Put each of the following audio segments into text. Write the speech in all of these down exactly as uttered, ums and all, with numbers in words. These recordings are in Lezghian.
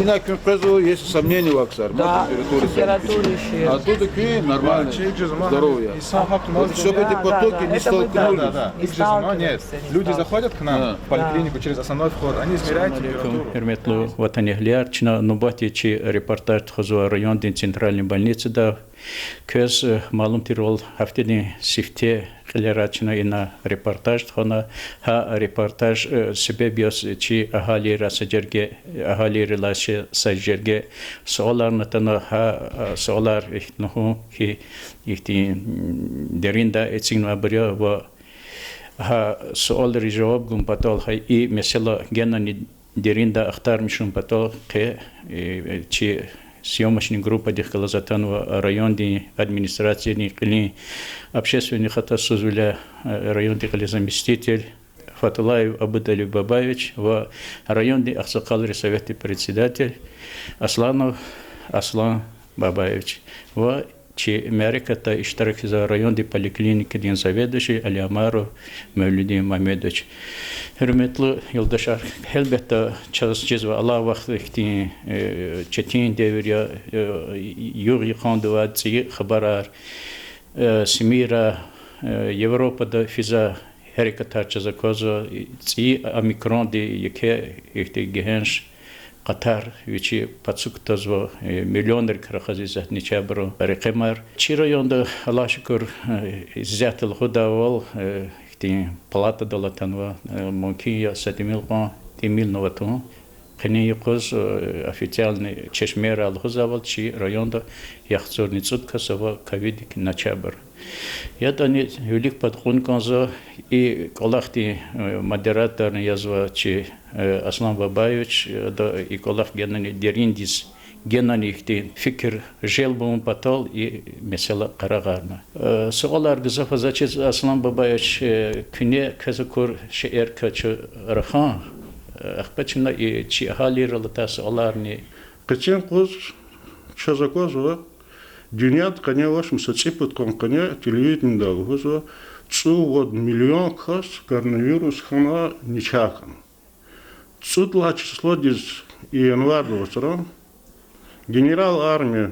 Ина куьн къвезва, если сомнения ваксар, да, температура, температура иши. А тут куьн нормально, здоровье. Инсан гьакӀ, вот чтобы эти потоки не столкнулись. Да, да, да. Нет, люди заходят к нам в поликлинику через основной вход, они измеряют температуру. Гьуьрметлу ватанэгьлияр, чна нубатдин чи репортаж тухузва райондин центральный больницада. Квез, э, малум тирвал, гьафтедин сифте кьилера чна ина репортаж тухвана. Гьа репортаж, э, себеб яз чи агьалийрилай са жерге, агьалийрилай са жерге суаларни атана, гьа, э, суалар ихьтин лугьун хьи, ихьтин, м, деринда эцигнавайбур я ва гьа суалриз жаваб гун патал, гьа и месэла генани деринда ахтармишун патал къе, э, чи съёмочный группадихъ галаз атанва райондин администрациядин кьилин общественный хатасузвиляй, э, райондин кьилин заместитель Фатулаев Абудалий Бабаевич ва райондин агъсакъалрин советдин председатель Асланов Аслан Бабаевич ва чи мярекатда иштиракзавай райондин поликлиникадин заведующий Алиамаров Мавлидин Мамедович. Гьуьрметлу юлдашар, гьелбетда, чаз чизва, алай вахт ихьтин, э, четин девир я, э, югъ-йикъандавай цӀийи хабарар, э, СМИ-ра, э, Европада физвай гьерекатар чаз аквазва, цӀийи омикронди еке ихьтин гегьенш къатар вичи пацук тазва, э, миллионрик рахаз исятда начагъбурун рекъемар. Чи районда, Аллагь шукур, э, исятда лугьудайвал, э, ихьтин палатадал атанва, э, мумкин я са тӀимил кьван, тӀимилни аватун. Къенин юкъуз, э, официальный чешмейрай лугьузвайвал, чи районда яхцӀурни цӀуд кас ава ковиддик начагъбур. ЯтӀани вилик пад кьун кӀанзава, и кӀвалахдин, э, модераторни язва чи, э, Аслан Бабаевич, э, ада и кӀвалах генани дериндиз, генани ихьтин фикир желб авун патал и месэла къарагъарна. Э, суалар гзаф ава заз чиз, Аслан Бабаевич, э, куьне квез акур шейэр квачир рахан, э, ахпа чна и чи агьалийрал атай суаларни. Къенин юкъуз чаз аквазва, дуьньяда къене авачир са цӀипуд къан къене телевиденида лугьузва, цӀувад миллион кас коронавирус хьана начагъ хьана. ЦӀуд лагьай числодиз, и январда вацран, генерал армии,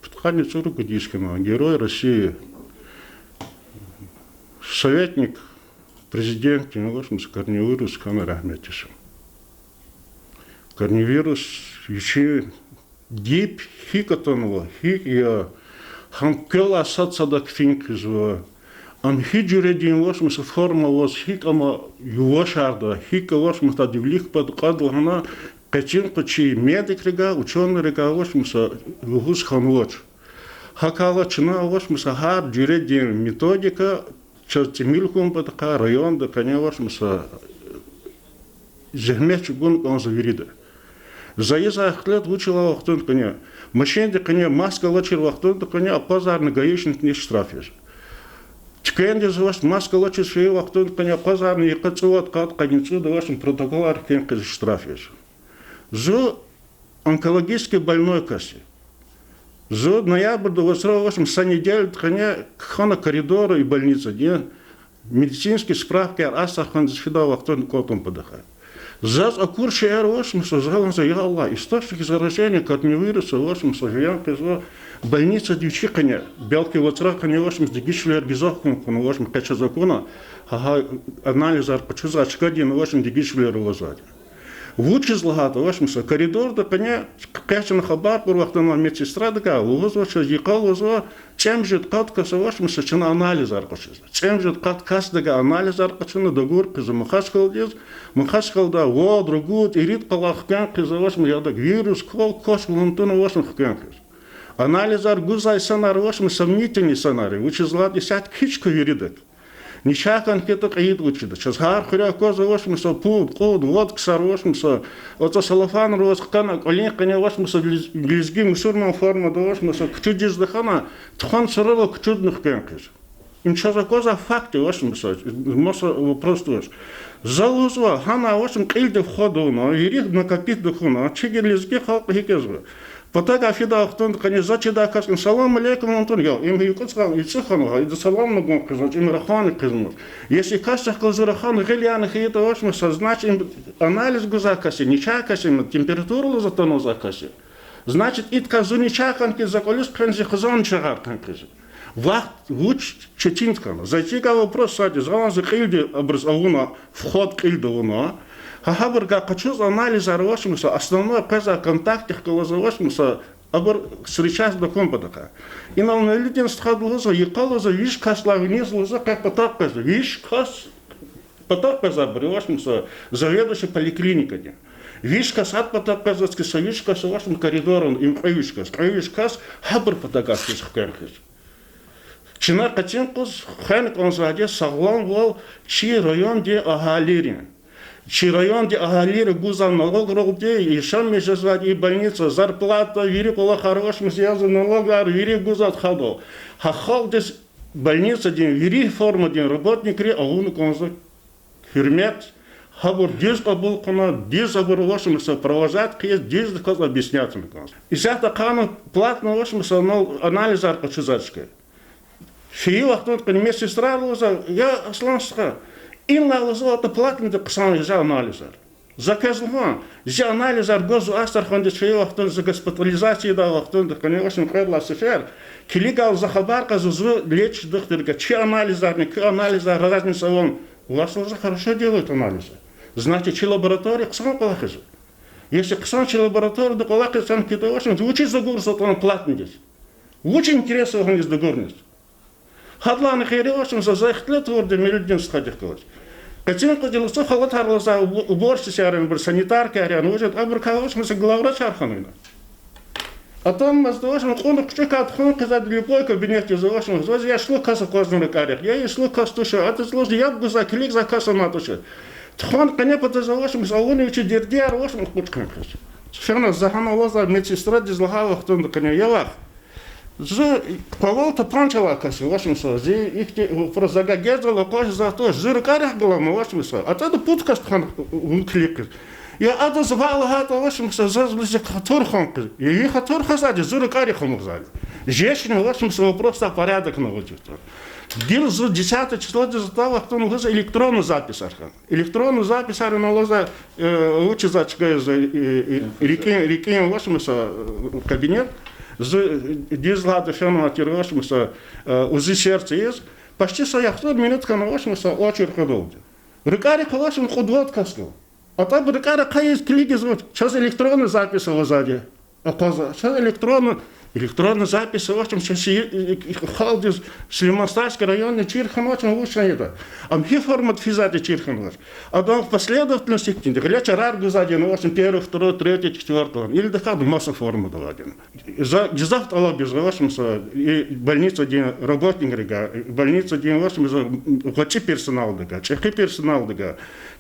пудкъанни цӀуругуд йис хьана, Герой России, советник президентдин авачир са коронавирус хьана, рагьметдиз. Коронавирус вичин гьикӀ атанва, гьикӀ я, гьам квелай сад-садак фин хъийизва. Ам гьи жуьредин авачир са форма аваз, гьикӀ ам ювашарда, гьикӀ авачир адавилик пад кьада лагьана, къенин юкъуз чи медикрикай, учёныйрикай авачир са лугьуз хьанвач. ГьакӀ хьайила чна авачир са гьар жуьредин методика чаз тӀимил хьун патахъай районда къене авачир са зегьмет чӀугуна кӀанзава вирида. За ийизвай ихтилат, вучиз лагьайтӀа вахтунда къене, машинда къене маска алачир вахтунда къене акъвазарна гаишникни штраф ийизва. Туьквендиз авачир маска алачиз фейи вахтунда къене акъвазарна йикъа цӀувад къат, къанни цӀуд авачир протоколар кхьин хъийизва, штраф ийизва. Зун онкологически больной кас я. Зун ноябрда вацра авачир са неделядин къене кхьана коридорра и больницадин, медицинский справкаяр асухъанза фидай вахтунда кӀватӀун патахъай. Заз акур шейэр авачир са, за лагьанзава, я Аллагь, источник заражения коронавируса авачир са жуьрен хъийизва больницада вичи къене, белки вацра къене авачир дегишвилер гзаф хьун хьун авачир, къе чаз акуна, гьа, гьа анализар къачузвай чкадин авачир дегишвилер авазвайди. Вучиз лагьайтӀа авачир са коридорда къене, къе чна хабар кьур вахтунда медсестрадикай, лугьузва чаз, йикъа лугьузва, цӀемуьжуьд къат кас авачир са, чна анализар къачузва. ЦӀемуьжуьд къат касдивай анализар къачуна, дагур хъийизва Махачкъаладиз, Махачкъалада вад, ругуд, ирид къалай хквен хъийизва авачир, яда, вирус квал квач лугьун тавуна авачир хквен хъийизва. Анализар гузвай инсанар авачир, сомнительный инсанар я, вучиз лагьайтӀа исятда кичӀе виридак. Начагъ хьана хьайитӀа, кьейида вучда. Чаз гьар хуьре аквазва авачир са пуд, кьуд, вад ксар авачир са, ацӀа салафанра аваз хтана, кӀвалин къене авачир са лез-, лезги мусурман формада авачир са, кучудиз тахьана, тухвана сурарал кучудна хквен хъийизва. Им чаз аквазвай факт я авачир са, маса вопрос туш. За лугьузва, гьана авачир кьилди вход авуна, вири накопить тахьуна, чи гила лезги халкь гьикӀ жезва. Патав гьа фидай вахтунда къене за чидай кас, им салам алейкум лагьана, я, им юкьуз хьана, ицӀи хьана, гьа, ида саламни гун хъийизва, им рахунни хъийизва. Если касдихъ галаз рахун гъил яна хьайитӀа, авачмаса, значит, им анализ гузвай кас я, начагъ кас я, им температура лугьуз атанвай кас я. Значит, идакай зун начагъ хьана хьиз, за кӀвализ хъфена, зи хизан начагъар хъфена хьиз. Вахт вуч четин хьана. За чидай вопрос сад я, за ван за кьилди абуруз авуна, вход кьилди авуна. Гьа гьабурувай къачуз анализар, авачмаса, основной къвезвай контактдихъ галаз, авачмаса, абур встречать тахьун патахъай. Инал Мевлудин стхади лугьузва, йикъа лугьузва, виш касдилай виниз лугьузва, къе патав къвезва. Виш кас патав къвезвайбур, авачмаса, заведующий поликлиникадин. Виш кас гьад патав къвезвач хьи, са виш кас, авачмаса, коридорда, им кьве виш кас, кьве виш кас, гьабурун патав гваз хьиз хквен хьиз. Чна къенин юкъуз хвена кӀанзавайди я сагъламвал чи райондин агьалийрин. Чи райондин агьалийри гузвай налогралди яшамиш жезвайди я и больница, зарплата, вири кӀвалахар, авачмаса, язва, налогар вири гузвайди я халкьдал. Гьа халкьдиз больницадин вири формадин работникри авуна кӀанзава гьуьрмет, гьабур дуьз кьабул хъувуна, дуьз абур, авачмаса, провожать хъийиз, дуьздаказ объяснять авуна кӀанзава. Исятда ахъайна платно, авачмаса, анал анализар къачузвай чка. Фейи вахтунда къене медсестра лугьузва, я Аслан стха, инлай лугьузва, ата платныйди хъсан я зи анализар. За квез лугьун, зи анализар гваз Астрахандиз фейи вахтунда, за госпитализация ийидай вахтунда, къене, авачмаса, кьвед лагьай сефер, килигайла за хабар кьазва, зун лечить жедахъ тирга, чи анализарни куь анализар, разница авани. У вас, лугьузва, хорошо делают анализы. Значит, чи лаборатория хъсан кӀвалахзава. Если хъсан чи лабораторияди кӀвалахиз хьана хьайитӀа, авачмаса, вучиз дагурзаватӀа платныйдиз? Вуч интерес ава гьаниз дагурниз? Гьадалайни гъейри, авачмаса, за ихтилат авурди я Мелудин стхадихъ галаз. Къенин юкъуз лацу халатар алай уборщицаяр, абур санитаркаяр яни, вуж ятӀа, абурукай, авачмаса, главврачар хьанва ина. Атанмазда, авачмаса, кьуна хъуьчӀукай тухун хъийизва любой кабинетдиз, авачмаса, заз яшлу кас акъвазна ракӀарихъ, я яшлу кас туш, адаз лугьузва, яб гузвай, килигзавай кас амай туш. Тухун къене патаз, авачмаса, авуна вичи дердияр, авачмаса, кьуч хъийин хъийиз. Фена за гьана алазва медсестрадиз лагьай вахтунда къене, я вах, зи къвалал тапанча алай кас я, авачмаса, зи ихьтин вопрос за гьа гезал акъвазиз затӀ туш, зи ракӀарихъ галаз, авачмаса, атӀада пуд кас тухвана вун килигиз. Я адаз ваъ лагьайтӀа, авачмаса, заз лугьуз хатур хъийин хъийиз. Я ви хатур хъвазвайди, зи ракӀарихъ амукьзавайди. Жечни, авачмаса, вопросдай порядок авуна вуч ятӀа. Гила зун десятое числодиз атай вахтунда лугьузва электронный записар хьана. Электронный записар ина лугьузва, э, вучиз а чкайиз, э, э, рикӀин, рикӀин, авачмаса, э, кабинет, зи, э, дуьз лагьайди фенвай тир, авачмаса, э, УЗИ сердца ийиз, почти са яхцӀур минут хьана, авачмаса, очередь къведалди. РакӀарихъ, авачмаса, кьуд-вад кас гва. АтӀабур ракӀар ахъайиз килигзава, чаз электронный запись авазвайди я. Акъваза, чаз электронный, электронный запись авачмаса, чаз и, и, и, халкьдиз Сулейман-Стальский районда чир хьанвач, вуч ийида. Ам гьи формада физвайди чир хьанвач. Адан последовательность ихьтинди я. Гъиле чарар гузвайди я, авачмаса, первый, второй, третий, четвёртый лагьана. Или тахьайтӀа маса формада авайди я. За гзаф тӀалабзава, авачмаса, и больницадин работникрикай, больницадин, авачмаса, гъвечӀи персоналдикай, чӀехи персоналдикай.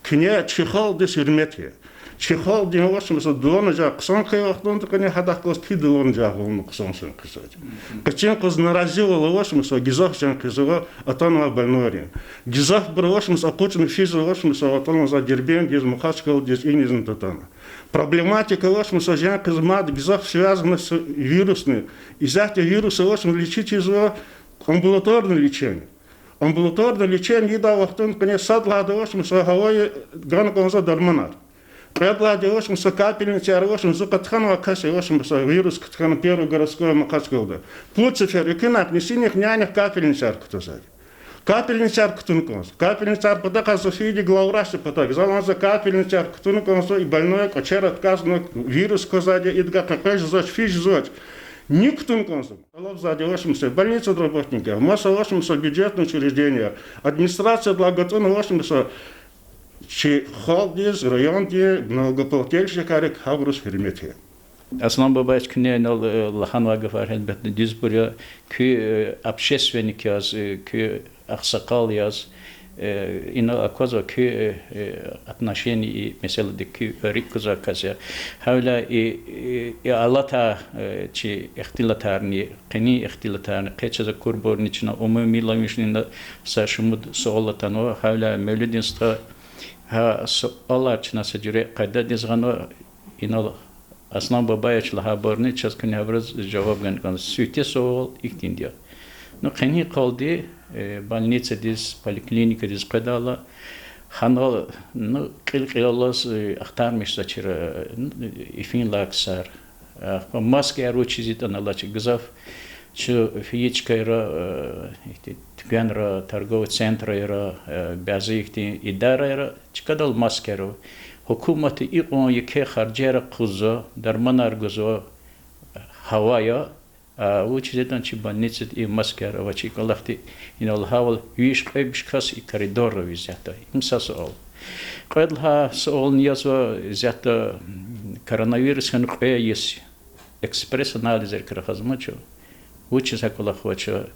Куьне чи халкьдиз гьуьрмет ая. Чи халкьдин, авачмаса, дуланажагъ хъсан хьайи вахтунда къене гьадахъ галаз куь дуланажагъ вална хъсан чан хъийизва. Къенин юкъуз наразивал, авачмаса, гзаф чан хъийизва атанвай больнойрин. Гзафбур, авачмаса, акъучӀна физва, авачмаса, атанвай Дербентдиз, Махачкъаладиз, инизни татана. Проблематика, авачмаса, чан хъийизва мад гзаф связана с вирусными. Исятда вирус, авачмаса, лечить ийизва амбулаторное лечение. Амбулаторное лечение ийидай вахтунда къене сад лагьайди, авачмаса, гьавай гана кӀанзава дарманар. Кьвед лагьайди, авачмаса, капельницаяр, авачмаса, зун къатканвай кас я, авачмаса, вирус кутуна первый городской Махачкъалада. Пуд сефер, экуьнахъни, синихъни, нянихъни капельницаяр кутазвайди. Капельницаяр кутуна кӀанзава. Капельницаяр патахъай зун фейиди главврачдин патав гва. За лагьанва, капельницаяр кутуна кӀанзава, и больной кӀвачер отказывает, вирус квазвайди я, идакай къекъвез жезвач, физ жезвач. Ни кутуна кӀанзава? ТӀалабзавайди, авачмаса, больницадин работникар, маса, авачмаса, бюджетный учрежденияр, администрациядилай гатӀунна, авачмаса, чи халкьдиз, райондин налогоплательщикрик, гьабуруз гьуьрмет ая. Аслан бубаевич, куьне инал, э, лагьанвай гафар гьелбетда дуьзбур я, куь, э, общественник яз, э, куь агъсакъал яз, э, инал аквазва куь, э, э, отношение и месэладик куьн рикӀ кузвай кас я. Гьавиляй и, и, и алатай, э, чи ихтилатарни, къенин ихтилатарни, къе чаз акурбурни чна умумилайвилжни са шумуд суал атанва. Гьавиляй Мевлудин стха, гьа суалар чна са жуьре къайдадиз гъанва, инал Аслан Бабаевич лагьайбурни чаз куьне гьабуруз жаваб гана кӀанзава. Сифте суал ихьтинди я. Ну, къенин къалди, э, больницадиз, поликлиникадиз къведайла, гьанал, ну, кьил-кьилеллаз, э, ахтармишзавачир, э, ифинлай ксар. Ахпа маскаяр вучиз ятӀани алачир, гзаф чу фейи чкайра, э, ихьтин туьквенра, торговый центрайра, э, бязи ихьтин идарайра чкадал маскаяр ава. Гьукуматди икьван еке харжияр хъузва, дарманар гузва, гьава я, а вучиз ятӀани чи больницада и маскаяр авач, и кӀвалахди инал гьавал виш-кьве-виш кас и коридорра везетда. Им са суал. Кьвед лагьай суални язва исятда, м, коронавирус хьана кьве йис экспресс-анализрик рахазма чун. Вучиз гьа кӀвалах авач, э,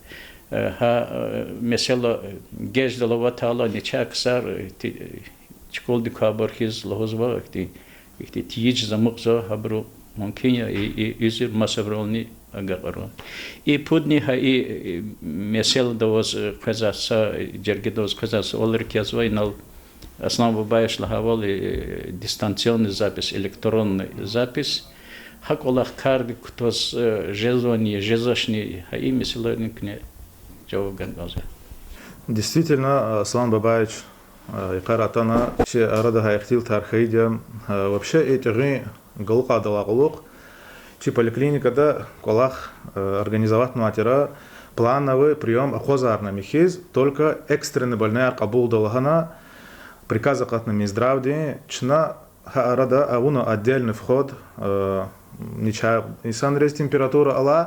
гьа, э, месэла, э, геждал аватайла, нечай ксар, э, ти-, э, чукулдик квайбур хьиз лугьузва, ихьтин, ихьтин тийижиз амукьзава, гьабуру мумкин я и, и уьзуьр масабурални агакьарун. И пудни гьа и, э, месэладаваз, э, къвезвай са, э, жергедаваз къвезвай суалрик язва инал. Аслан Бабаевич лагьайвал, э, дистанционный запись, электронный запись. Гьа кӀвалах кардик кутаз, э, жезвани, жезвачни, гьа и месэлайрин куьне жаваб гана кӀанзава. Действительно, Аслан Бабаевич, э, йикъара атана, чи арада гьа ихтилатар хьайиди я, э, вообще и тӀегъуьн галукьайдалай кьулухъ чи поликлиникада кӀвалах, э, организоватнавай тир, плановый приём акъвазарна михьиз, только экстренный больнойяр кьабулда лагьана, приказ акъатна Минздравди, чна гьа арада авуна отдельный вход, э, нечай инсанриз температура алай,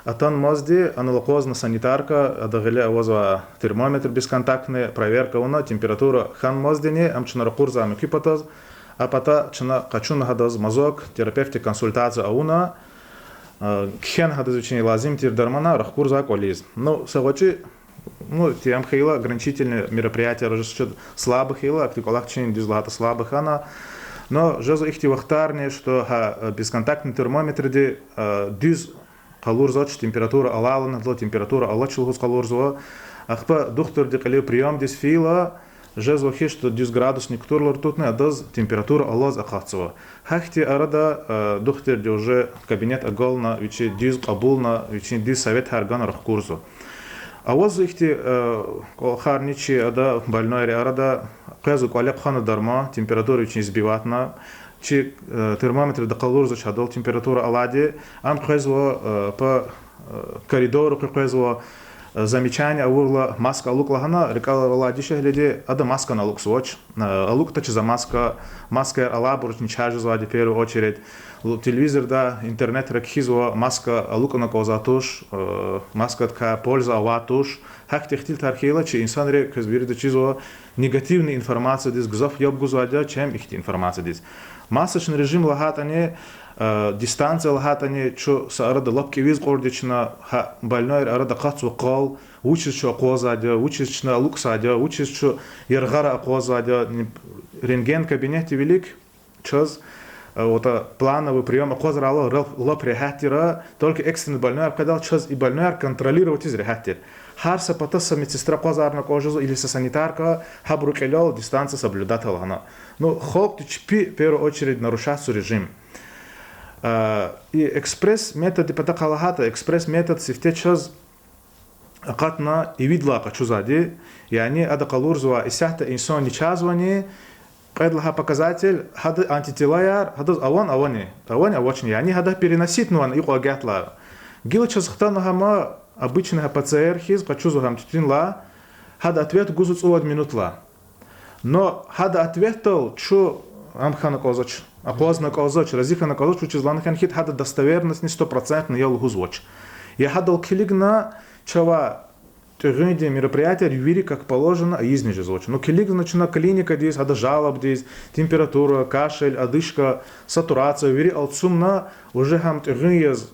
атанмазди, анал акъвазна санитарка, ада гъиле авазва термометр бесконтактный, проверка авуна, температура хьанмаздини, ам чна ракъурзава муькуь патаз, а пата чна къачуна гьадаз мазок, терапевтик консультация авуна, э, кхьена гьадаз вичин лазим тир дарманар, рахкурзава кӀвализ. Ну, са гъвечӀи, ну, ти ам хьайила ограничительный мероприятияр жез чуд слабо хьайила, ахьтин кӀвалах чин дуьз лагьайтӀа слабо хьана. Но жезва ихьтин вахтарни, что гьа, э, бесконтактный термометрди, э, дуьз къалурзавач температура алайла, гьадал температура алач лугьуз къалурзава. Ахпа духтурди кьилив приёмдиз фейила, жезва хьи, что дуьз градусник кутурла ртутни адаз температура алаз акъатзава. Гьахьтин арада, э, духтурди уже кабинет агална, вичи дуьз кьабулна, вичин дуьз советар гана рахкурзава. Авазва ихьтин, э, кӀвалахарни чи ада больнойрин арада, къвезва кӀвале хъвана дарман, температура вичин сбиватна, чи, э, термометрда къалурзавач гьадал температура алайди, ам къвезва, э, по, э, коридорра хъи-, къвезва, э, замечание авурла, маска алукӀ лагьана, рикӀелай алай дишегьлиди, ада маскани алукӀзавач, э, алукӀдач за маска, маскаяр алайбуруч нечай жезвайди в первую очередь. Лу-, телевизорда, интернетра кхьизва, маска алукӀна кӀанзавай туш, э, маскадикай польза авай туш. Гьахьтин ихтилатар хьайила, чи инсанри квез вирида чизва, негативный информациядиз гзаф яб гузвайди я, чем ихьтин информациядиз. Масочный режим лагьайтӀани, э, дистанция лагьайтӀани, чун са арада лап кӀевиз кьурди я чна, гьа больнойрин арада акъатзава къал, вучиз чун акъвазвайди я, вучиз чна алукӀзавайди я, вучиз чун яргъара акъвазвайди я, рентген кабинетдин вилик чаз, э, вот, э, плановый приём акъвазарайла лап, лап регьят тир, только экстренный больнойяр къведайла чаз и больнойяр контролировать ийиз регьят тир. Гьар са пата са медсестра акъвазарна кӀан жезва или са санитарка, гьабурун кьилел дистанция соблюдать ая лагьана. Ну, халкьди чпи в первую очередь нарушать ийизва режим. Э, и экспресс методдин патахъай лагьайтӀа, экспресс метод сифте чаз акъатна ивидалай къачузвайди, яни ада къалурзава исятда инсан нечазвани, кьвед лагьай показатель, гьада антителаяр, гьадаз авани, авани, авани, авачни, яни гьада переноситьнавани икьван агатдалай. Гила чаз хтана гьам обычный гьа ПЦР хьиз къачузва гьам туьтуьнлай, гьада ответ гузва цӀувад минутлай. Но гьада ответдал чун ам хьана кӀанзавач, акъвазна кӀанзавач, рази хьана кӀанзавач, вучиз лагьана хьи гьада достоверностьни стопроцентный я лугьузвач. Я гьадал килигна чавай тӀегъуьндин мероприятияр вири как положено ийизни жезвач. Ну, килигна чна клиникадиз, гьада жалобадиз, температура, кашель, одышка, сатурация, вири алцумна, уже гьам тӀегъуьн яз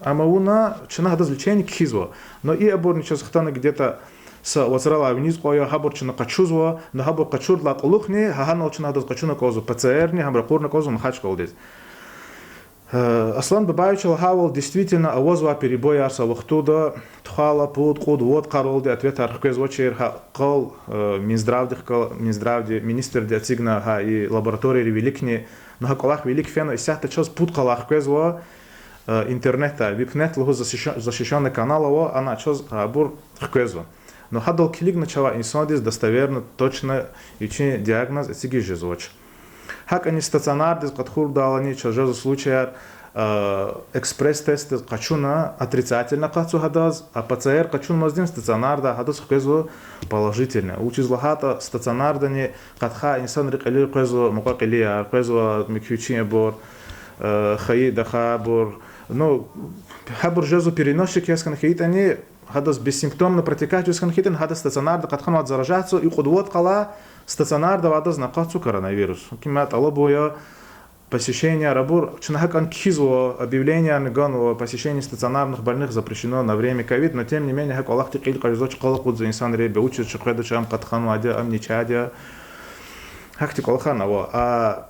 ам авуна, чна гьадаз лечение кхьизва. Но и абурни чаз хтана где-то са вацралай виниз кьван я, гьабур чна къачузва, но гьабур къачурдалай кьулухъни, гьа гьанал чна гьадаз къачуна кӀанзава ПЦР-ни, гьам ракъурна кӀанзава Махачкъаладиз. Э, Аслан Бабаевича лагьайвал, действительно, авазвай перебойяр са вахтунда, Къвалай пуд, кьуд, вад йикъаралди ответар хквезвачир, гьа къал, э, Минздравдихъ га-, Минздравди, министрди эцигна гьа и лабораторийрин виликни, ну гьа кӀвалах вилик фена, исятда чаз пуд къалай хквезва, э, интернетда, випнет лугьуз защищен-, защищённый канал ава, ана чаз гьабур хквезва. Ну гьадал килигна чавай инсандиз достоверно, точно вичин диагноз эцигиз жезвач. ГьакӀни стационардиз къаткурдалани чаз жезва случаяр, э, экспресс-тестдиз къачуна, отрицательный акъатзава гьадаз, а П Ц Р къачунмазди стационарда гьадаз хквезва положительный. Вучиз лагьайтӀа стационардани къаткай инсанрин кьилел къвезва мукьва-кьилияр, къвезва муькуь вичин абур, э, хайи дахайбур. Ну, гьабур жезва переносчик яз хьана хьайитӀани, гьадаз бессимптомно протекать жез хьана хьайитӀани, гьада стационарда къатканвайди заражатьзава, и кьуд-вад къалай стационарда авайдазни акъатзава коронавирус. Гьаким я, тӀалабун я, посещенияр абур, чна гьакӀни кхьизва, объявлениярни ганва, посещение стационарных больных запрещено на время ковид, но тем не менее гьа кӀвалахди кьил кьажзавач, къал акъудзава инсанри, бес вучиз чун къведач, ам къатканвайди я, ам нечакайди я. Гьахьтин кӏвалахар ава. А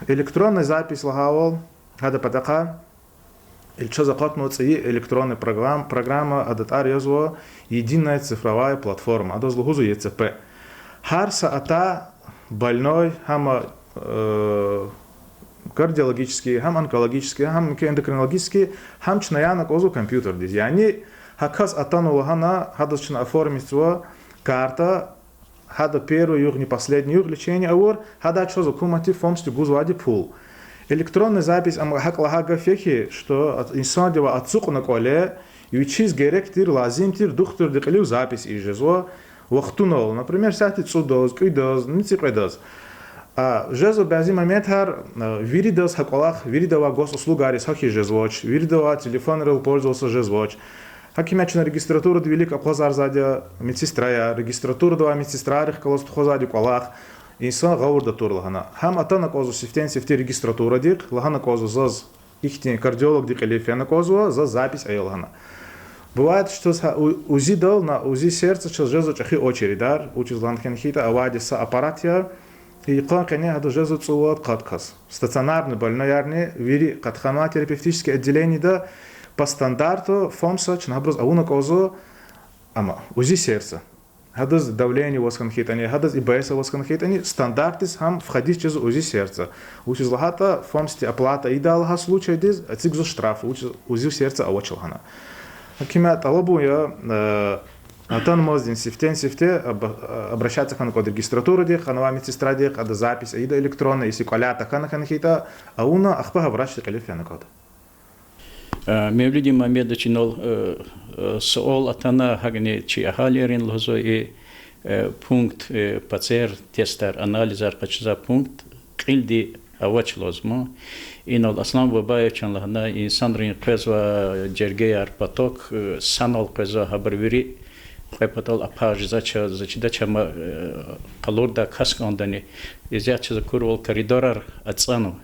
электронный запись лагьайвал, гьадан патахъай чаз акъатнава цӏийи электронный программ-, программа, адан тӏвар язва Единая цифровая платформа, адаз лугьузва Е Ц П. Гьар са атай больной, гьам, э, кардиологический, гьам онкологический, гьам эндокринологический, гьам чна яна кӏанзава компьютердиз. Яни гьа кас атанва лагьана, гьадаз чна оформитьзава карта, гьадан первый югъ, не последний югъ лечение авур, гьадай чаз гьукуматди полностью гузвайди пул. Электронный запись, амма гьакӏ лагьай гаф я хьи, что инсандивай ацукьна кӏвале, вичиз герек тир, лазим тир духтурдин кьилив запись ийиз жезва вахтунал, например, сятда цӏудаз, кӏуьдаз, мицӏи кьведаз. А жезва бязи моментар, виридаз гьа кӏвалах, вирида авай госуслугариз гьахьиз жезвач, вирида авай телефонрал пользоваться жезвач. Гьаким я, чна регистратурада вилик акъвазарзавайди я медсестраяр, регистратурада авай медсестрайрихъ галаз тухузвайди кӏвалах, инсан гъавурда тур лагьана. Гьам атана кӏанзава сифтени-сифте регистратурадихъ, лагьана кӏанзава заз ихьтин кардиологдин кьилив фена кӏанзава, заз запись ая лагьана. Бывает, что чаз гьа у-, УЗИ-дал, на УЗИ сердца чаз жезва чӏехи очередьар, вучиз лагьана хьайитӏа авайди са аппарат я, и йикъан къене гьада жезва цӏувад-къад кас. Стационарный больнойярни вири къатканвай терапевтический отделениеда по стандарту ФОМСа чна гьабуруз авуна кӏанзава, амма УЗИ сердца. Гьадаз давление аваз хьана хьайитӏани, гьадаз ИБС аваз хьана хьайитӏани, стандартдиз гьам входить жезва УЗИ сердца. Вучиз лагьайтӏа ФОМСди оплата ийидайла гьа случайдиз эцигзава штраф, вучиз УЗИ сердца авач лагьана. Гьаким я, тӏалабун я, э, атанмазди сифтени-сифте об-, обращаться хьана кӏанда регистратурадихъ, ана авай медсестрадихъ, ада запись ийида электронный, если кӏваляй тахьана хьана хьайитӏа, авуна ахпа гьа врачдин кьилив фена кӏанда. Э, Мевлуди Мамедович, инал, э, э, суал атана, гьакӏни чи агьалийрин лугьузва и, э, пункт, э, П Ц Р тестар, анализар къачузвай пункт кьилди авач лугьузва. Инал Аслан Бабаевичан лагьана, инсанрин къвезвай жергеяр, поток, э, санал къвезва, гьабур вири кьве патал апаржзавач, заз чидач, амма, э, къалурдай кас кӏандани, исятда чаз акурвал коридорар ацӏанва.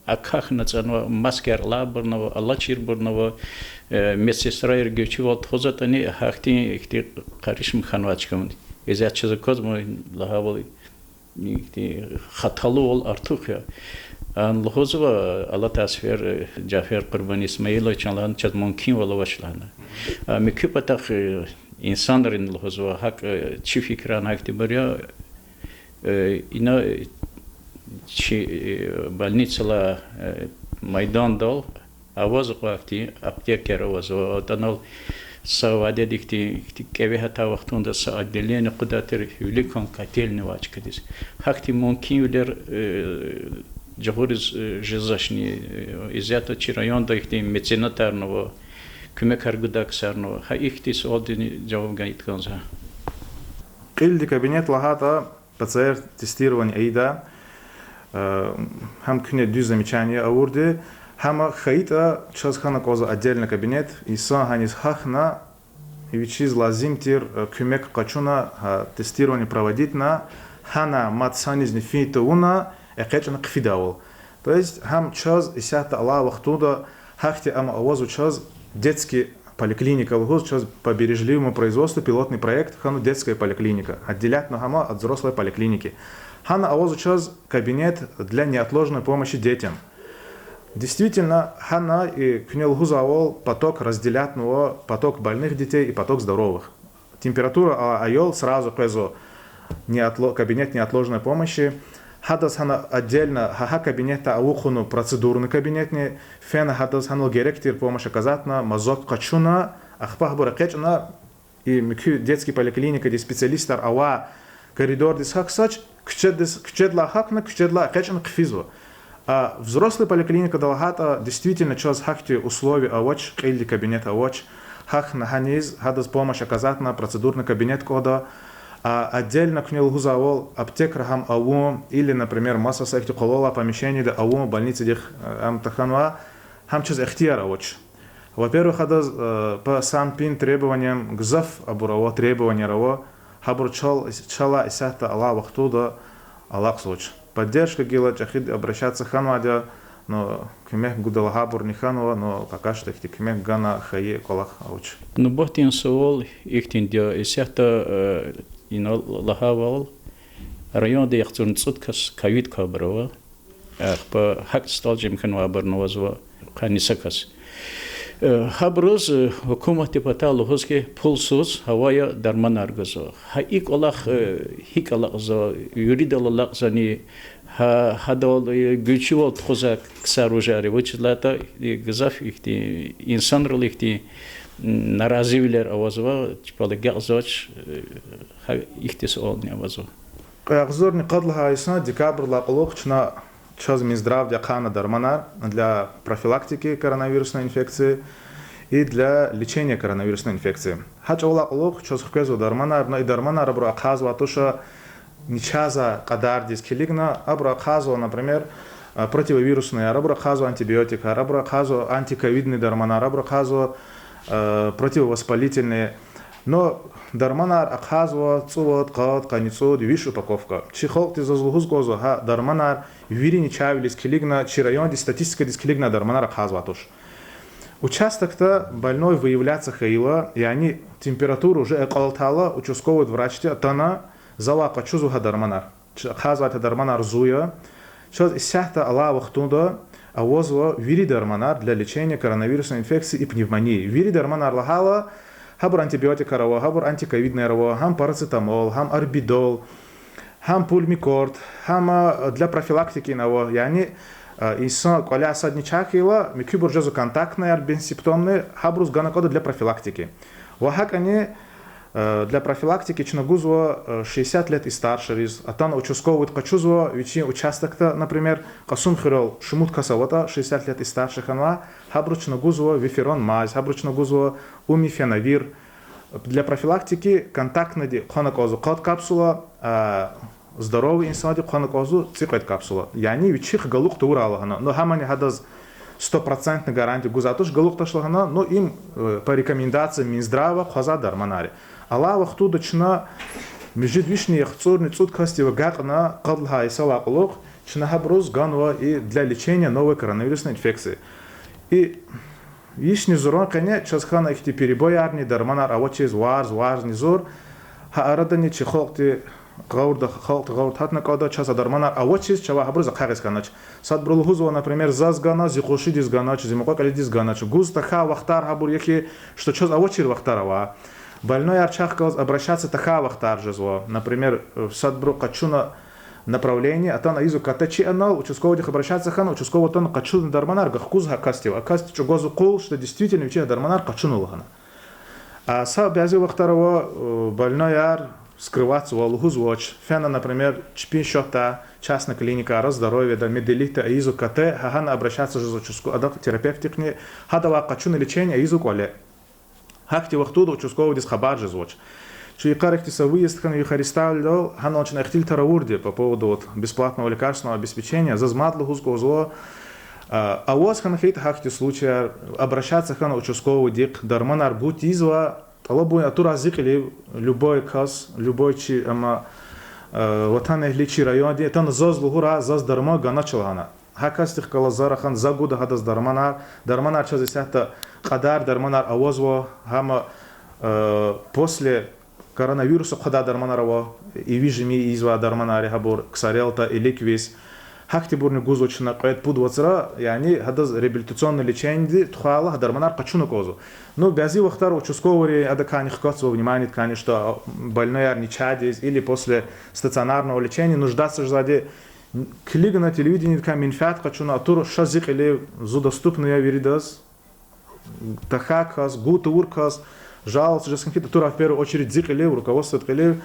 Акахьна ацӏанва, маскаяр алайбурни ава, алачирбурни ава, э, медсестрайри гуьрчивал тухузватӏани, гьахьтин ихьтин къаришма хьанвай чкадин. Исятда чаз аквазва лагьайвал, ихьтин хаталувал артух я. Ана лугьузва, алатай сефер, э, Жафер Къурбан Исмаиловичан лагьана, чаз мумкинвал авач лагьана. А муькуь патахъ, э, инсанрин лугьузва, гьакӏ, э, чи фикирар гьахьтинбур я, э, ина, э, чи, э, больницадилай, э, майдандал авазва кьве ихьтин аптекаяр авазва, атӏанал са вядеда ихьтин, ихьтин кӏеве гьатай вахтунда са отделение къведай тир, виликан котельный авай чкадиз. Гьахьтин мумкинвилер, э, жагъуриз, э, жезвачни, э, исятда чи районда ихьтин меценатарни ава, куьмекар гудай ксарни ава. Гьа ихьтин суалдизни жаваб гайитӏа кӏанзава. Кьилди кабинет лагьайтӏа, П Ц Р тестирование ийида, э, гьам куьне дуьз замечание авурди, гьам хьайитӏа, чаз хьана кӏанзава отдельный кабинет, инсан гьаниз гьахьна, вичиз лазим тир, э, куьмек къачуна, гьа тестирование проводитьна, гьана мад санизни фин тавуна, экъечӏна хъфидайвал. То есть гьам чаз исятда алай вахтунда гьахьтин ам авазва чаз детский поликлиника лугьуз, чаз по бережливому производству пилотный проект хьанва детская поликлиника. Отделятьна гьам от взрослой поликлиники. Гьана авазва чаз кабинет для неотложной помощи детям. Действительно, гьана и куьне лугьузвайвал поток разделятьнава: поток больных детей и поток здоровых. Температура алай аял сразу къвезва неотло-, кабинет неотложной помощи. Гьадаз гьана отдельно, гьа, гьа кабинетдай авухъна процедурный кабинетни, фена гьадаз гьанал герек тир помощь оказатьна, мазок къачуна, ахпа гьабур экъечӀна, и муькуь детский поликлиникадин специалистар авай коридордиз гьахьзавач, куьчедиз, куьчедилай гьахьна, куьчедилай экъечӀна хъфизва. А взрослый поликлиникада лагьайтӀа, действительно, чаз гьахьтин условие авач, кьилди кабинет авач, гьахьна гьаниз, гьадаз помощь оказатьна, процедурный кабинет кӀанда, а отдельно куьне лугьузвайвал аптекра гьам авун, или, например, маса са ихьтин къвалав алай помещениеда авун больницадихъ, э, ам тахьанва, гьам чаз ихтияр авач. Во-первых, гьадаз, э, по санпин требованиям гзаф абур ава, требованияр ава, гьабур чал-, чалай исятда алай вахтунда алакьзавач. Поддержка гила чӀехиди обращаться хьанвайди я, но куьмек гуда лагьайбурни хьанва, но пока что ихьтин куьмек гана хьайи кӀвалах авач. Нубатдин суал ихьтинди я, исятда, э, инал лагьайвал, районда яхцӀурни цӀуд кас ковидкай абур ава. Ахпа гьакӀ сталжи михьанвайбурни авазва, къанни са кас. Э, гьабуруз, э, гьукуматдин патай лугьуз хьи, пулсуз гьавая дарманар гузва. Гьа и кӀвалах, э, гьикӀ алакьзава, виридал алакьзани, гьа, гьадал, э, гуьзчивал тухузвай ксар вужар я, вучиз лагьайтӀа, э, гзаф ихьтин инсанрал ихьтин, м, наразивилер авазва, чпелай агакьзавач, э, гьа ихьтин суални авазва. Кьве агъзурни къад лагьай йисан декабрдилай кьулухъ чна, чаз Минздравди ахъайна дарманар для профилактики коронавирусной инфекции и для лечения коронавирусной инфекции. Гьа чӀавалай кьулухъ чаз хквезва дарманар, но и дарманар абуру ахъайзавай туш, ничаза кьадардиз килигна, абуру ахъайзава, например, э, противовирусныйяр, абуру ахъайзава антибиотикар, абуру ахъайзава антиковидный дарманар, абуру ахъайзава, э, противовоспалительные. Но дарманар ахъайзава цӀувад, къад, къанни цӀуд, виш упаковка. Чи халкьди заз лугьуз кӀанзава, гьа дарманар вири ничавилиз килигна, чи райондин статистикадиз килигна дарманар ахъайзавай туш. Участокда больной выявляться хьайила, яни температура уже акьалтайла, участковый врачди атана, завай къачузва гьа дарманар. Чаз ахъайзавай дарманар зун я. Чаз исятда алай вахтунда авазва вири дарманар для лечения коронавирусной инфекции и пневмонии. Вири дарманар лагьайла, гьабур антибиотикар ава, гьабур антиковидныйяр ава, гьам парацетамол, гьам арбидол, гьам пульмикорт, гьам, а, для профилактики ава. Яни, а, инсан кӀваляй садни чӀехи хьайила, муькуьбур жезва контактныйяр, бессимптомный, гьабуруз гана кӀанда для профилактики. Ва гьакӀни, э, для профилактики чна гузва, э, шестьдесят лет и старшериз, атана участковыйди къачузва вичин участокда, например, Кьасумхуьрел шумуд кас аватӀа шестьдесят лет и старше хьанвай, гьабуруз чна гузва виферон мазь, гьабуруз чна гузва умифенавир. Для профилактики контактныйди хъвана кӀанзава къад капсула, а здоровый инсанди хъвана кӀанзава цӀикьвед капсула. Яни вичихъ галукь тавурай лагьана. Ну, гьамани гьадаз стопроцентный гарантия гузвайди туш галукь тавуш лагьана, ну, им, э, по рекомендации Минздрава хъвазвай дарманар я. Алай вахтунда чна муьжуьд вишни яхцӀурни цӀуд касдив агакьна, къад лагьай йисалай кьулухъ, чна гьабуруз ганва и для лечения новой коронавирусной инфекции. И вишни зуран къене чаз хьана ихьтин перебоярни, дарманар авачиз варз-варзни зур, гьа арадани чи халкьди гъавурда, халкьди гъавурда гьатна кӀанда, чаз а дарманар авачиз чавай гьабуруз ахъайиз хьанач. Садбуру лугьузва, например, заз гана, зи къуншидиз ганач, зи мукьва-кьилидиз ганач. Гуз тахьай вахтар гьабур я хьи, что чаз авачир вахтар ава. Больнойяр чахъ галаз обращаться тахьай вахтар жезва. Например, садбуру къачуна направление, атана ийизва КТ чи анал, участковыйдихъ обращаться хьана, участковый атана къачуна дарманар гахкуз гьа касдив. А касди чӀугвазва къул, что действительно вичихъ дарманар къачуна лагьана. А са бязи вахтар ава, э, больнойяр скрыватьзава, лугьузвач. Фена, например, чпин счётдай частный клиникайра, Здоровьеда, Медэлитда ийизва КТ, гьа гьана обращаться жезва участко-, адак терапевтдихъни, гьадавай къачуна лечение, ийизва кӀвале. Гьахьтин вахтунда участковыйдиз хабар жезвач. Чи йикъара ихьтин са выезд хьана Юхарсталдал, гьанал чна ихтилатар авурди по поводу вот бесплатного лекарственного обеспечения, заз мад лугьуз кӀанзава, а, аваз хьана хьайитӀа гьахьтин случаяр, обращаться хьана участковыйдихъ, дарманар гуз тийизва, тӀалабун атурай зи кьилив, любой кас, любой чи, амма, э, ватанэгьли чи районди, атана заз лугьурай, заз дарман ганач лагьана. Гьа касдихъ галаз за рахана, за гуда гьадаз дарманар, дарманар чаз исятда кьадар дарманар авазва, гьама, э, после коронавируса хъвадай дарманар ава, иви жими ийизвай дарманар я гьабур, ксарелта, Эликвис. Гьахьтинбурни гузва чна кьвед-пуд вацра, яни гьадаз реабилитационный лечениеди тухвайла гьа дарманар къачуна кӀанзава. Ну, бязи вахтара участковыйри адакайни хкатзава, вниманиедикайни, что больнойяр начагъдиз или после стационарного лечения нуждаться жезвайди. Килигна телевидениедикай менфят къачуна, атур ша зи кьилив, зун доступный я виридаз. ТахьайтӀа кас, гур тавур кас, жаловаться жез хьайитӀа, атура в первую очередь зи кьилив, руководстводин кьилив,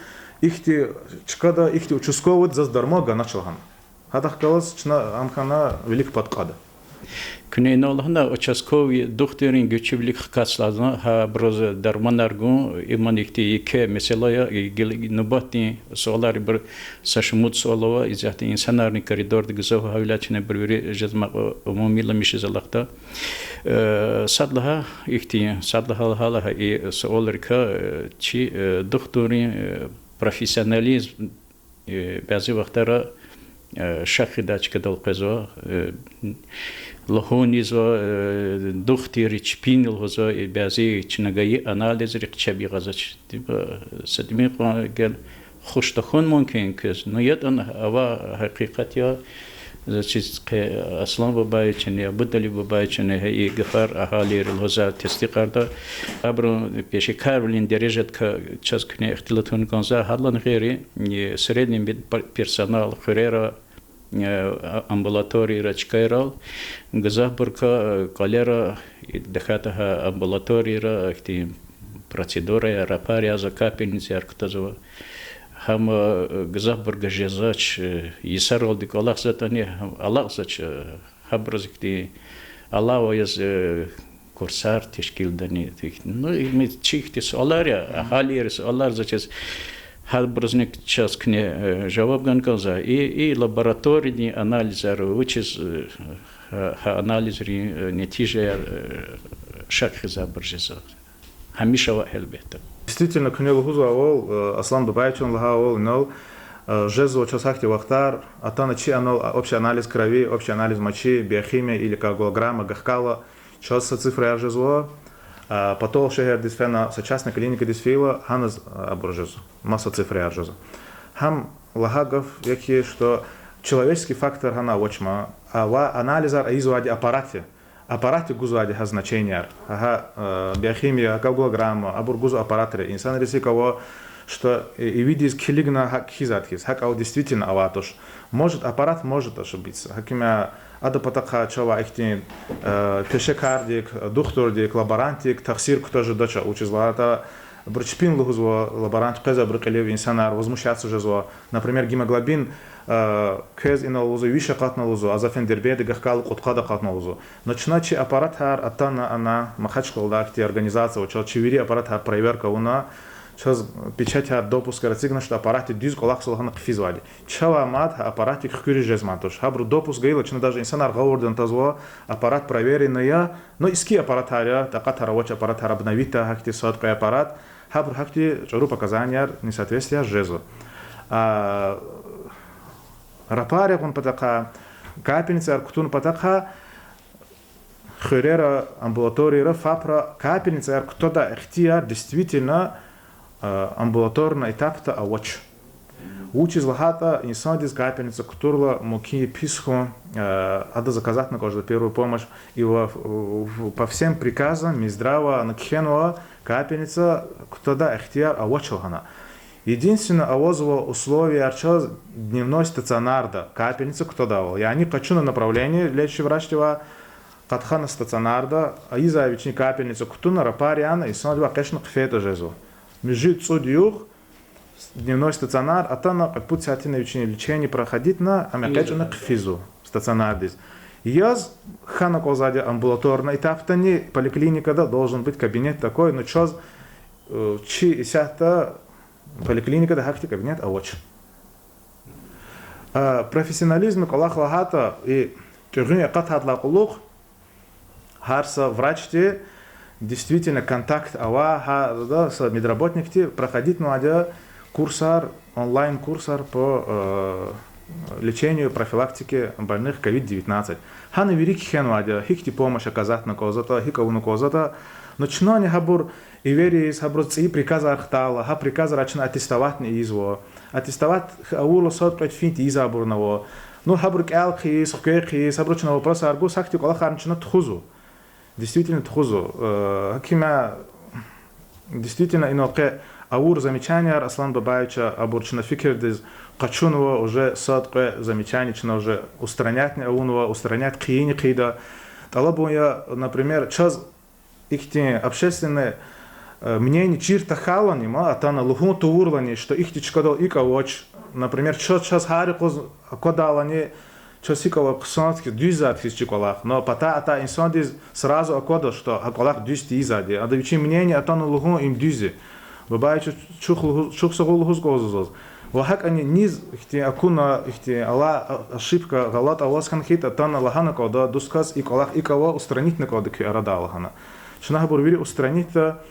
ихьтин чкада, ихьтин участковыйди заз дарман ганач лагьана. Гьадахъ галаз чна ам хьана вилик пад кьада. Куьне инал лагьана, участковый духтуррин гуьрчивилик хкатзава, гьабуруз дарманар гун, иман ихьтин еке месэла я, гила нубатдин суалар ибур са шумуд суал ава, исятда инсанарни коридорда гзаф гьавиляй чна ибур вири жезмай кьван умумиламиш жез алахъда. Э, сад лагьай ихьтин, сад лагьай лагьайла гьа и суалрикай, э, чи, э, духтуррин, э, профессионализм, э, бязи вахтара, э, шак хъийидай чкадал къвезва, э, лугьун ийизва, э, духтурри чпин лугьузва, э, бязи чна гайи анализрихъ чеб ягъазвач. Диба, са тӀимил кьван гел хуш тахьун мумкин я квез, ну ятӀани ава гьакъикъат я, заз чиз къе Аслан бубайчини, Абудалий бубайчини гьа и гафар агьалийри лугьузвай тестикьарда. Абурун пешекарвилин дережадикай чаз куьне ихтилат авун кӀанзавай, гьадалай гъейри, э, средний медперсонал, хуьрера, э, амбулаторийра чкайрал, гзафбурукай, э, кӀвалера, э, тахьайтӀа гьа амбулаторийра, э, ихьтин процедураяр, рапарияр, капельницаяр кутазва. Гьам, э, гзафбуругай жезвач, э, йисаралди кӀвалахзаватӀани, гьам алакьзавач, э, гьабуруз ихьтин алава яз, э, курсар тешкилдани, ну, им чи ихьтин суалар я, агьалийрин суалар, заз чиз, гьабурузни чаз куьне, э, жаваб гана кӀанзава. И, и лабораториядин анализар, вучиз, э, гьа, гьа анализрин, э, нетижаяр, э, шак хъийизвайбур жезва. Гьамиша ава, гьелбетда. Действительно, куьне лугьузвайвал, э, Аслан бубайчан лагьайвал, инал, э, жезва чаз гьахьтин вахтар, атана чи анал, а, общий анализ крови, общий анализ мочи, биохимия или коагулограмма гахкайла, чаз са цифраяр жезва, а, патолшегьердиз фена, са частный клиникадиз фейила, гьаниз, а, абур жезва, маса цифраяр жезва. Гьам лагьай гаф я хьи, что человеческий фактор гьана авач ман, а, ва анализар ийизвайди аппарат я. Аппаратди гузвайди гьа значенияр. Гьа, э, биохимия, коагулограмма, абур гуз аппаратри. Инсанриз гьикӀ ава, что, э, ивидиз килигна гьакӀ кхьизвайди хьиз. ГьакӀ ава действительно авай туш. Может, аппарат может ошибиться. Гьаким я, адан патахъай чавай ихьтин, э, пешекардик, духтурдик, лаборантдик тахсир кутаз жедач, вучиз лагьайтӀа абуру чпин лугьузва, лаборант къвезвайбурун кьилив инсанар возмущаться жезва. Например, гемоглобин, э, квез инал лугьузва виш акъатна лугьузва, а за фена Дербентда гахкайла кьудкъад акъатна лугьузва. Но чна чи аппаратар атана ана, Махачкъалада ихьтин организация ава, чаз чи вири аппаратар проверка авуна, чаз печатьар, допускар эцигна, что аппаратди дуьз кӀвалахзава лагьана хъфизвайди. Чавай мад гьа аппаратдик хкуьриз жезмай туш. Гьабуру допуск гайила, чна даже инсанар гъавурда атанзава, аппарат проверенный я, но иски аппаратар я, такьатар авач аппаратар обновить авун, гьахьтин сад-кьве аппарат, гьабуру гьахьтин чӀуру показанияр, несоответствияр жезва. А, рапар ягъун патахъай, капельницаяр кутун патахъай, хуьрера, амбулаторийра, ФАПра капельницаяр кутадай ихтияр действительно, а, амбулаторный этапда авач. Вучиз лагьайтӀа инсандиз капельница кутурла мумкин я пис хьун, а, ада заказатьна кӀан жеда первую помощь, и ва, в-, по всем приказам Минздрава ана кхьенва, капельница кутадай ихтияр авач лагьана. Единственное, авазва условияр чаз дневной стационарда капельница кутадайвал. Яни къачуна направление лечащий врачдивай, къатхана стационарда, ийизвай вичин капельница кутуна, рапар яна, инсандивай экъечӀна хъфейтӀа жезва. Муьжуьд-цӀуд югъ дневной стационар атана, кьвед-пуд сятина вичин лечение проходитьна, ам экъечӀна хъфизва стационардиз. Яз хьана кӀанзавайди амбулаторный этапдани, поликлиникада должен быть кабинет такой, но чаз, э, чи исятда поликлиникада гьахьтин кабинет авач. А, профессионализмдин кӀвалах лагьайтӀа, и тӀегъуьн акъатайдалай кьулухъ гьар са врачди действительно контакт авай, гьа, да, са медработникди проходитьнавайди я курсар, онлайн курсар по, э, лечению, профилактике больных ковид девятнадцать. Гьана вири кхьенвайди я, гьихьтин помощь оказатьна кӀанзаватӀа, гьикӀ авуна кӀанзаватӀа. Но чнани гьабур эвериз, гьабуруз цӀийи приказар хтайла, гьа приказрай чна аттестоватьни ийизва. Аттестовать авурла сад-кьвед фин тийизвайбурни ава. Ну, гьабуру кӀел хъийиз, хквей хъийиз, гьабуру чна вопросар гуз, гьахьтин кӀвалахарни чна тухузва. Действительно тухузва. Э, гьакимя, действительно, инал къе авур замечанияр Аслан Бабаевича, абур чна фикирдиз къачунва, уже сад-кьве замечание чна уже устранятьни авунва, устранять хъийини хъийида. ТӀалабун я, например, чаз ихьтин общественное, э, мнение чир тахьайлани, ма, атана лугьун тавурлани, что ихьтин чкадал икӀ авач, например, чаз, чаз гьар юкъуз аквадайлани, чаз гьикӀ ава хъсан хьиз, дуьз затӀ хьиз чи кӀвалах. Но патай атай инсандиз сразу аквада, что гьа кӀвалах дуьз тийизвайди. Ада вичин мнение атана лугьун, им дуьз я. Бабаевич, чухсагъул лугьуз, чухсагъул лугьуз кӀанзава заз. Ва гьакӀни низ ихьтин акуна, ихьтин алай, а, ошибка, гъалатӀ аваз хьана хьайитӀа, атана лагьана кӀанда, дустхъаз и кӀвалах икӀ ава, устранитьна кӀанда куь арадай лагьана. Чна гьабур вири устранитьда,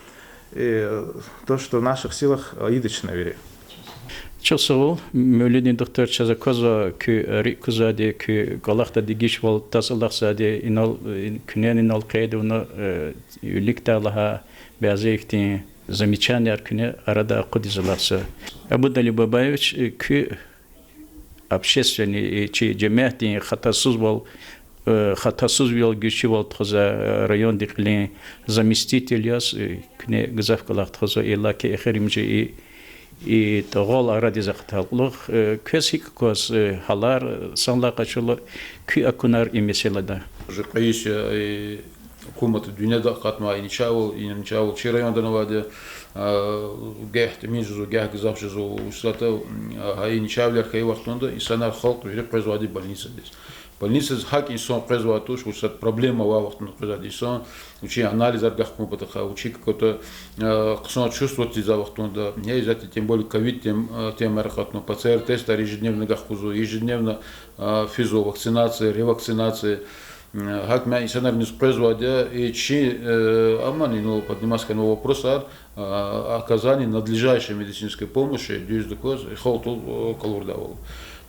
то, что в наших силах, ийида чна вири. Чухсагъул, Мевлудин духтур, чаз аквазва куь рикӀ кузвайди, куь кӀвалахда дегишвал таз алахъзавайди, инал, э, куьне инал къейд авуна, э, виликдай лагьай бязи ихьтин замечанияр куьне арадай акъудиз алахъзава. Абудали Бабаевич, э, куь общественный, э, чи жемятдин хатасузвал, э, хатасузвал, гуьзчивал тухузвай, э, райондин кьилин заместитель яз, э, куьне гзаф кӀвалах тухузва, иллаки эхиримжи и, и тӀугъвал арадиз акъатайла кьулухъ, э, квез гьикӀ акваз, э, гьалар, э, санлай къачурла, куь акунар и месэлада? Уже кьве йис я, э, гьукуматди дуьньяда акъатнавай и начагъвал, и начагъвал чи райондани авайди я, а, гагь тӀимил жезва, гагь гзаф жезва, вучиз лагьайтӀа, м, гьа и начагъвалар хьайи вахтунда инсанар, халкь вири къвезвайди больницадиз. Больницадиз гьакӀ инсан къвезвайди туш, вучиз лагьайтӀа проблема авай вахтунда къвезвайди инсан, вичин анализар гахкун патахъай, вичин какое-то, а, хъсан чувство тийизвай вахтунда, я из-за тем более ковид тем-, а, темаяр акъатна, ПЦР-тестар ежедневно гахкузва, ежедневно, а, физва вакцинация, ревакцинация. М, гьакӀ ма инсанар низ къвезвайди я, и чи, э, амма, ну, поднимать хьанвай вопросар, а, оказание надлежащей медицинской помощи дуьздаказ и халкьдал, э, къалурдайвал.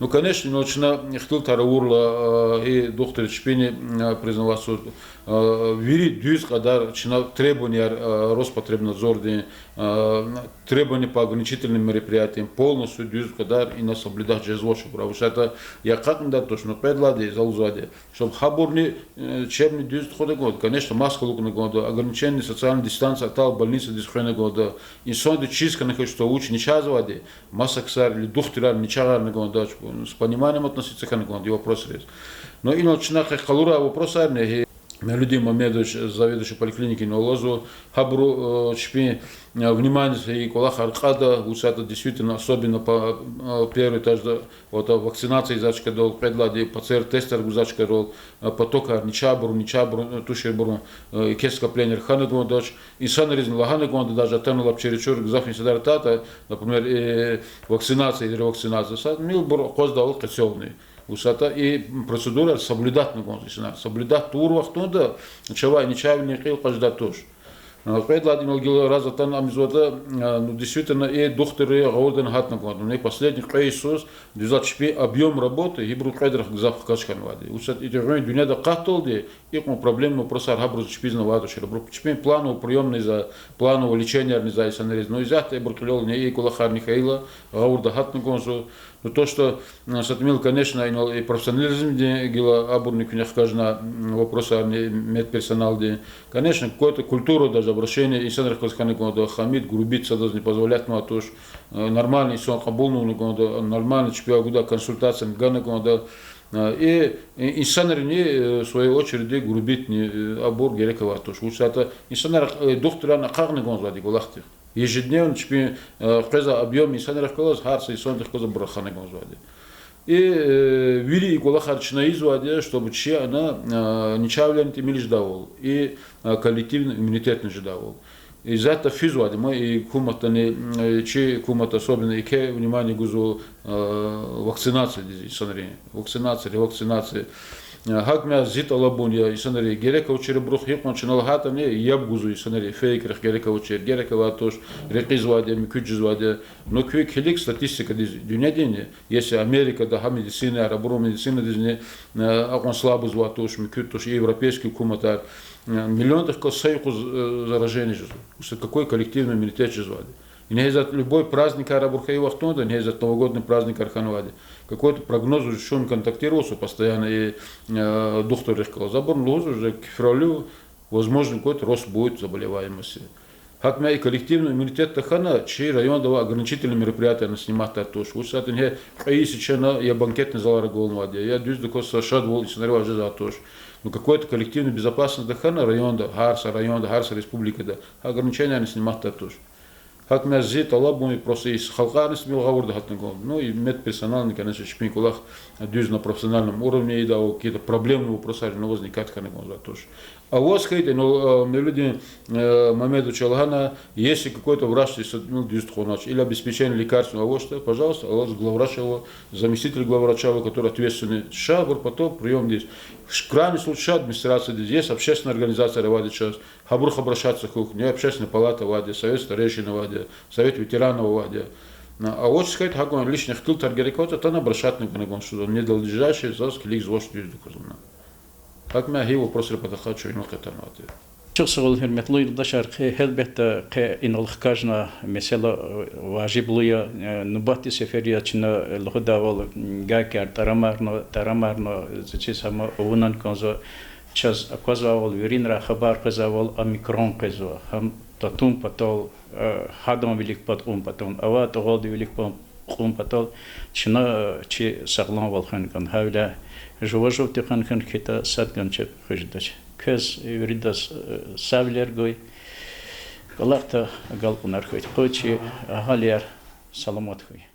Ну, конечно, ну, чна ихтилатар авурла, а, и духтур чпини, а, признаваться, а, вири дуьз кьадар чна требованияр, а, Роспотребнадзордин, а, требования по ограничительным мероприятиям полностью дуьз кьадар ина соблюдать жезвач абур. Вучиз лагьайтӀа яхъ кьунда туш, ну, кьвед лагьайди, за лугьузвайди, чтоб гьабурни, э, чебни дуьз тухвана кӀанда, конечно, маска алукӀна кӀанда, ограничение социальной дистанции, атайла больницадиз хвена кӀанда, инсанди чиз хьана хьайитӀа, вуч начагъзавайди, маса ксар или духтурар начагъарна кӀанда, с пониманием относиться хьана кӀанда и вопросриз. Но инал чна къе къалурай вопросарни, гьи, Мавлудин Мамедович, заведующий поликлиникой, ина лугьузва, гьабуру, э, чпин, э, вниманиедиз и кӀвалахар кьада, вучиз лагьайтӀа действительно, особенно по, э, первый этажда, вот, э, вакцинация ийизвай чкадал, кьвед лагьайди ПЦР-тестар гузвай чкадал, э, потокар начагъбур, начагъбур, э, туширбур, э, еке скоплениеяр хьана кӀандач. Инсанризни лагьана кӀанда, даже атана лап чересчур гзаф инсанар атайтӀа, например, э, вакцинация или ревакцинация, са милбур акъваздайвал къецелни. Вучиз лагьайтӀа и процедураяр соблюдатьна кӀанзава инсанар. Соблюдать тавур вахтунда чавай начагъвилин кьил къаждай туш. А, кьвед лагьайди, инал гила раз атана ам ийизватӀа, а, ну, действительно, и духтурри гъавурда гьатна кӀанда. Ну, последний кьве йисуз, дуьз лагьайтӀа, чпин объём работы гьибурун кьведрахъ гзаф хкаж хьанвайди. Вучиз лагьайтӀа и гуьн дуьньяда акъатдалди икьван проблемный вопросар гьабуруз чпизни авайди туш, абуру чпин плановый приёмныйза, плановый лечениеяр ийизвай инсанриз. Ну, из ятӀа ибур кьилелни и кӀвалахарни хьайила, гъавурда гьатна кӀанзава. Ну, то, что, м, са тӀимил, конечно, инал и профессионализмдин гила абурни куьне хкажна, м, вопросарни медперсоналдин. Конечно, какой-то культура, даже обращение инсанрихъ галаз хьана кӀанда, хамид, грубить садазни позволятьнавай туш. Э, нормально инсан кьабулна авуна кӀанда, нормально чпивай гудай консультацияни гана кӀанда. Э, и, и инсанрини, э, в свою очередь, грубитьни, э, абур герек авай туш. Вучиз лагьайтӀа инсанар, э, духтурарни акъахна кӀанзавайди кӀвалахдихъ. Ежедневно чпин, э, къвезвай объём инсанрихъ галаз, гьар са инсандихъ галаз абур рахана кӀанзавайди. И, э, вири и кӀвалахар чна ийизвайди я, чтобы чи ана, э, начагъвилерин тӀимил жедайвал, и, э, коллективный иммунитетни жедайвал. Из ятӀа физвайди я, ма и гьукуматдани, э, чи гьукумат особенно еке внимание гузва, э, вакцинациядиз инсанрин. Вакцинация, ревакцинация. Э, гьакӀ ма зи тӀалабун я инсанри, герек авачир абурухъ гьикьван чна лагьайтӀани, яб гузва инсанри, фейкрихъ герек авачир, герек авай туш, рекьизвайди я, муькуьд жезвайди я. Но куь килиг статистикадиз, дуьньядин, если Америкада гьа медицинаяр, абурун медицинадизни, э, акьван слабость авай туш, муькуьд туш, и европейский гьукуматар, э, миллиондихъ галаз са юкъуз, э, заражение жезва. Вучиз лагьайтӀа какой коллективный иммунитет жезвайди. Ингье за любой праздникар абур хьайи вахтунда, ингье за новогодний праздникар хьанвайди, какой-то прогноз уже чун контактировал постоянно и духтуррихъ галаз. Абурни лугьуз уже к февралю возможно какой-то рост будет заболеваемости. Гьакӏ ма и коллективный иммунитет тахьана, чи районда авай ограничительный мероприятиени сниматьдай туш. Вучиз лагьайтӏа ингье кьве йис чна я банкетный залар агалнавайди я, я дуьздаказ са шадвал инсанрив жезвай туш. Ну, какой-то коллективный безопасность тахьана районда, гьар са районда, гьар са республикада, ограничениени сниматьдай туш. Гьакӏ ма зи тӏалабун просто и халкьарни тӏимил гъавурда гьатна кӏан. Ну, и медперсонални, конечно, чпин кӏвалах дуьз на профессиональном уровне ийида, а какие-то проблемные вопросар инал возникать хьана кӏанзавай туш. Аваз хьайитӏа, ну, Мевлудин Мамедовича лагьана, если какой-то врач, если, ну, дуьз тухванач, или обеспечение лекарствами авачтӏа, пожалуйста, алаз главврач ава, заместитель главврача ава, который ответственный, ша абур потом приёмдиз. Крайний случай ша администрациядиз, есть общественная организация авайди чаз, гьабурух обращаться хьухь, ну, общественная палата авайди, совет старейшин авайди, совет ветеранов авайди. Авачиз хьайитӏа, гьакӏ личный ихтилатар герек аватӏа, атана обращаться хьана кӏан, что ненадлежащее заз килигзавач дуьздаказ лагьана. Гьакӏ ма гьи вопросрин патахъай чун инал къе атанвайди я. Чухсагъул, гьуьрметлу юлдашар, къе, гьелбетда, къе инал хкажна месэла важиблу я, нубатдин сеферда чна лугьудайвал, гайикар тӏарамарна, тӏарамарна, заз чиз гьам авунани кӏанзава, чаз аквазвайвал, виринрай хабар къвезвайвал, омикрон къвезва, гьам татун патал, гьадан вилик пад кьун патал, авай тӏугъвалдин вилик пад кьун патал, чна чи сагъламвал хвена кӏан. Гьавиляй жува жув текъан хьана хьайитӏа, сад гана чеб хуьз жедач. Квез виридаз сагъвилер гуй, кӏвалахда агалкьунар хьуй, къуй чи агьалияр саламат хьуй.